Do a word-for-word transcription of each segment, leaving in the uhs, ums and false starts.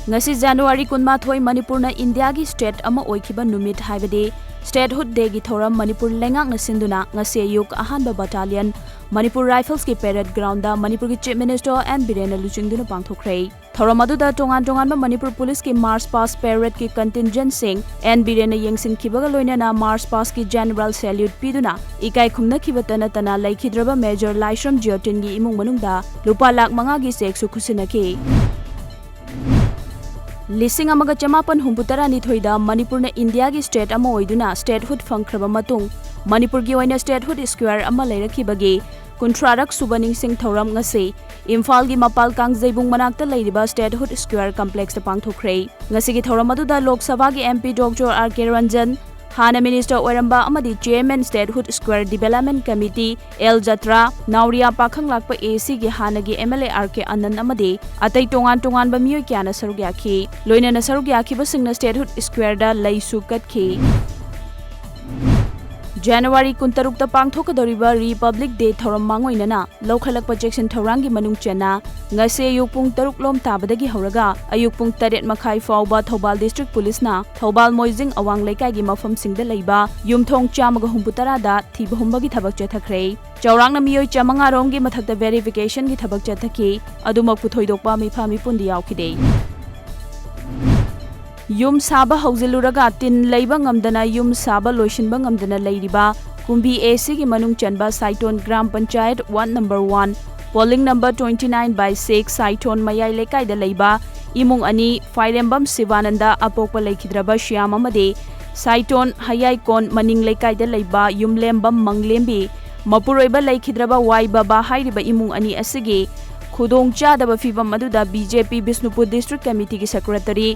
ꯉꯁꯤ January ꯀꯨꯟꯃꯥꯊꯣꯏ, ꯃꯅꯤꯄꯨꯔꯅ ꯏꯟꯗꯤꯌꯥꯒꯤ state ꯑꯃ ꯑꯣꯏꯈꯤꯕ ꯅꯨꯃꯤꯠ, ꯍꯥꯏꯕꯗꯤ Statehood Dayꯒꯤ ꯊꯧꯔꯝ ꯃꯅꯤꯄꯨꯔ ꯂꯩꯉꯥꯛꯅ ꯁꯤꯟꯗꯨꯅ ꯉꯁꯤ ꯑꯌꯨꯛ ꯑꯍꯥꯟꯕ battalion Manipur Riflesꯀꯤ parade groundꯗ ꯃꯅꯤꯄꯨꯔꯒꯤ Chief Minister ꯑꯦꯟ ꯕꯤꯔꯦꯟꯅ ꯂꯨꯆꯤꯡꯗꯨꯅ ꯄꯥꯡꯊꯣꯛꯈ꯭ꯔꯦ꯫ ꯊꯧꯔꯝ ꯑꯗꯨꯗ ꯇꯣꯉꯥꯟ ꯇꯣꯉꯥꯟꯕ ꯃꯅꯤꯄꯨꯔ ꯄꯨꯂꯤꯁꯀꯤ march past paradeꯀꯤ contingentꯁꯤꯡ ꯑꯦꯟ ꯕꯤꯔꯦꯟꯅ ꯌꯦꯡꯁꯤꯟꯈꯤꯕꯒ ꯂꯣꯏꯅꯅ march pastꯀꯤ general salute ꯄꯤꯗꯨꯅ ꯏꯀꯥꯏ ꯈꯨꯝꯅꯈꯤꯕꯇ ꯅꯠꯇꯅ ꯂꯩꯈꯤꯗ꯭ꯔꯕ Major ꯂꯥꯏꯁ꯭ꯔꯝ ꯖꯤꯌꯣꯇꯤꯟꯒꯤ ꯏꯃꯨꯡ ꯃꯅꯨꯡꯗ ꯂꯨꯄꯥ ꯂꯥꯈ ꯃꯉꯥꯒꯤ chequeꯁꯨ ꯈꯨꯠꯁꯤꯟꯅꯈꯤ꯫ ꯂꯤꯁꯤꯡ ꯑꯃꯒ ꯆꯃꯥꯄꯟ ꯍꯨꯝꯐꯨꯇꯔꯥꯅꯤꯊꯣꯏꯗ ꯃꯅꯤꯄꯨꯔꯅ ꯏꯟꯗꯤꯌꯥꯒꯤ state ꯑꯃ ꯑꯣꯏꯗꯨꯅ statehood ꯐꯪꯈ꯭ꯔꯕ ꯃꯇꯨꯡ, ꯃꯅꯤꯄꯨꯔꯒꯤ ꯑꯣꯏꯅ statehood square ꯑꯃ ꯂꯩꯔꯛꯈꯤꯕꯒꯤ ꯀꯨꯟꯊ꯭ꯔꯥꯔꯛ ꯁꯨꯕ ꯅꯤꯡꯁꯤꯡ ꯊꯧꯔꯝ ꯉꯁꯤ ꯏꯝꯐꯥꯜꯒꯤ ꯃꯄꯥꯜ ꯀꯥꯡꯖꯩꯕꯨꯡ ꯃꯅꯥꯛꯇ ꯂꯩꯔꯤꯕ Statehood Square Complexꯇ ꯄꯥꯡꯊꯣꯛꯈ꯭ꯔꯦ꯫ ꯉꯁꯤꯒꯤ ꯊꯧꯔꯝ ꯑꯗꯨꯗ ꯂꯣꯛ ꯁꯚꯥꯒꯤ MP Doctor R K Ranjan, ꯍꯥꯟꯅ minister ꯑꯣꯏꯔꯝꯕ ꯑꯃꯗꯤ chairman Statehood Square Development Committee L Jatra, Naoriya Pakhanglakpa ACꯒꯤ ꯍꯥꯟꯅꯒꯤ MLA ꯑꯥꯔ ꯀꯦ ꯑꯅꯟ ꯑꯃꯗꯤ ꯑꯇꯩ ꯇꯣꯉꯥꯟ ꯇꯣꯉꯥꯟꯕ ꯃꯤꯑꯣꯏ ꯀꯌꯥꯅ ꯁꯔꯨꯛ ꯌꯥꯈꯤ꯫ ꯂꯣꯏꯅꯅ ꯁꯔꯨꯛ ꯌꯥꯈꯤꯕꯁꯤꯡꯅ Statehood Squareꯗ ꯂꯩꯁꯨ ꯀꯠꯈꯤ꯫ January ꯀꯨꯟꯇꯔꯨꯛꯇ ꯄꯥꯡꯊꯣꯛꯀꯗꯧꯔꯤꯕ Republic Day ꯊꯧꯔꯝ ꯃꯥꯡꯑꯣꯏꯅꯅ ꯂꯧꯈꯠꯂꯛꯄ ꯆꯦꯛꯁꯤꯟ ꯊꯧꯔꯥꯡꯒꯤ ꯃꯅꯨꯡ ꯆꯟꯅ ꯉꯁꯤ ꯑꯌꯨꯛ ꯄꯨꯡ ꯇꯔꯨꯛ ꯂꯣꯝ ꯇꯥꯕꯗꯒꯤ ꯍꯧꯔꯒ ꯑꯌꯨꯛ ꯄꯨꯡ ꯇꯔꯦꯠ ꯃꯈꯥꯏ ꯐꯥꯎꯕ ꯊꯧꯕꯥꯜ District Policeꯅ ꯊꯧꯕꯥꯜ ꯃꯣꯏꯖꯤꯡ ꯑꯋꯥꯡ ꯂꯩꯀꯥꯏꯒꯤ ꯃꯐꯝꯁꯤꯡꯗ ꯂꯩꯕ ꯌꯨꯝꯊꯣꯡ ꯆꯥꯝꯃꯒ ꯍꯨꯝꯐꯨꯇꯔꯥꯗ ꯊꯤꯕ ꯍꯨꯝꯕꯒꯤ ꯊꯕꯛ ꯆꯠꯊꯈ꯭ꯔꯦ꯫ ꯆꯥꯎꯔꯥꯛꯅ ꯃꯤꯑꯣꯏ ꯆꯥꯃꯉꯥ ꯔꯣꯝꯒꯤ ꯃꯊꯛꯇ verificationꯒꯤ ꯊꯕꯛ ꯆꯠꯊꯈꯤ꯫ ꯑꯗꯨꯃꯛꯄꯨ ꯊꯣꯏꯗꯣꯛꯄ ꯃꯤꯐꯥ ꯃꯤꯄꯨꯟꯗꯤ ꯌꯥꯎꯈꯤꯗꯦ꯫ ꯌꯨꯝ ꯁꯥꯕ ꯍꯧꯖꯤꯜꯂꯨꯔꯒ ꯇꯤꯟ ꯂꯩꯕ ꯉꯝꯗꯅ ꯌꯨꯝ ꯁꯥꯕ ꯂꯣꯏꯁꯤꯟꯕ ꯉꯝꯗꯅ ꯂꯩꯔꯤꯕ ꯀꯨꯝꯕꯤ ACꯒꯤ ꯃꯅꯨꯡ ꯆꯟꯕ Saiton gram panchayat ward number one, polling number twenty nine by six, Saiton ꯃꯌꯥꯏ ꯂꯩꯀꯥꯏꯗ ꯂꯩꯕ ꯏꯃꯨꯡ ꯑꯅꯤ, ꯐꯥꯏꯔꯦꯝꯕꯝ ꯁꯤꯕꯥꯅꯟꯗ ꯑꯄꯣꯛꯄ ꯂꯩꯈꯤꯗ꯭ꯔꯕ ꯁ꯭ꯌꯥꯝ ꯑꯃꯗꯤ ꯁꯥꯏꯇꯣꯟ ꯍꯌꯥꯏꯀꯣꯟ ꯃꯅꯤꯡ ꯂꯩꯀꯥꯏꯗ ꯂꯩꯕ ꯌꯨꯝꯂꯦꯝꯕꯝ ꯃꯪꯂꯦꯝꯕꯤ, ꯃꯄꯨꯔꯣꯏꯕ ꯂꯩꯈꯤꯗ꯭ꯔꯕ ꯋꯥꯏ ꯕꯕꯥ ꯍꯥꯏꯔꯤꯕ ꯏꯃꯨꯡ ꯑꯅꯤ ꯑꯁꯤꯒꯤ ꯈꯨꯗꯣꯡ ꯆꯥꯗꯕ ꯐꯤꯚꯝ ꯑꯗꯨꯗ BJP ꯕꯤꯁꯅꯨꯄꯨꯔ District Committeeꯒꯤ Secretary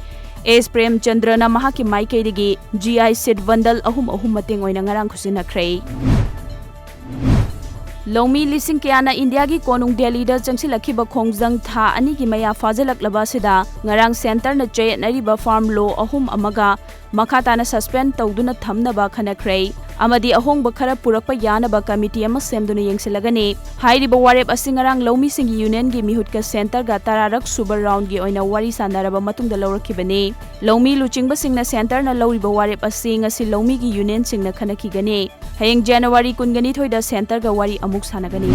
ꯑꯦꯁ ꯄ꯭ꯔꯦꯝꯆꯟꯗ꯭ꯔꯅ ꯃꯍꯥꯛꯀꯤ ꯃꯥꯏꯀꯩꯗꯒꯤ GI sheet bundle ꯑꯍꯨꯝ ꯑꯍꯨꯝ ꯃꯇꯦꯡ ꯑꯣꯏꯅ ꯉꯔꯥꯡ ꯈꯨꯠꯁꯤꯟꯅꯈ꯭ꯔꯦ꯫ ꯂꯧꯃꯤ ꯂꯤꯁꯤꯡ ꯀꯌꯥꯅ ꯏꯟꯗꯤꯌꯥꯒꯤ ꯀꯣꯅꯨꯡ ꯗꯦꯜꯂꯤꯗ ꯆꯪꯁꯤꯜꯂꯛꯈꯤꯕ ꯈꯣꯡꯖꯪ ꯊꯥ ꯑꯅꯤꯒꯤ ꯃꯌꯥ ꯐꯥꯖꯤꯜꯂꯛꯂꯕ ꯑꯁꯤꯗ ꯉꯔꯥꯡ centreꯅ ꯆꯌꯦꯠꯅꯔꯤꯕ farm law ꯑꯍꯨꯝ ꯑꯃꯒ ꯃꯈꯥ ꯇꯥꯅ suspend ꯇꯧꯗꯨꯅ ꯊꯝꯅꯕ ꯈꯟꯅꯈ꯭ꯔꯦ꯫ ꯑꯃꯗꯤ ꯑꯍꯣꯡꯕ ꯈꯔ ꯄꯨꯔꯛꯄ ꯌꯥꯅꯕ ꯀꯃꯤꯇꯤ ꯑꯃ ꯁꯦꯝꯗꯨꯅ ꯌꯦꯡꯁꯤꯜꯂꯒꯅꯤ꯫ ꯍꯥꯏꯔꯤꯕ ꯋꯥꯔꯦꯞ ꯑꯁꯤ ꯉꯔꯥꯡ ꯂꯧꯃꯤꯁꯤꯡꯒꯤ ꯌꯨꯅꯤꯌꯟꯒꯤ ꯃꯤꯍꯨꯠꯀ ꯁꯦꯟꯇꯔꯒ ꯇꯔꯥꯔꯛ ꯁꯨꯕ ꯔꯥꯎꯟꯒꯤ ꯑꯣꯏꯅ ꯋꯥꯔꯤ ꯁꯥꯟꯅꯔꯕ ꯃꯇꯨꯡꯗ ꯂꯧꯔꯛꯈꯤꯕꯅꯤ꯫ ꯂꯧꯃꯤ ꯂꯨꯆꯤꯡꯕꯁꯤꯡꯅ ꯁꯦꯟꯇꯔꯅ ꯂꯧꯔꯤꯕ ꯋꯥꯔꯦꯞ ꯑꯁꯤ ꯉꯁꯤ ꯂꯧꯃꯤꯒꯤ ꯌꯨꯅꯤꯌꯟꯁꯤꯡꯅ ꯈꯟꯅꯈꯤꯒꯅꯤ꯫ ꯍꯌꯦꯡ ꯖꯅꯋꯥꯔꯤ ꯀꯨꯟꯒ ꯅꯤꯊꯣꯏꯗ ꯁꯦꯟꯇꯔꯒ ꯋꯥꯔꯤ ꯑꯃꯨꯛ ꯁꯥꯟꯅꯒꯅꯤ꯫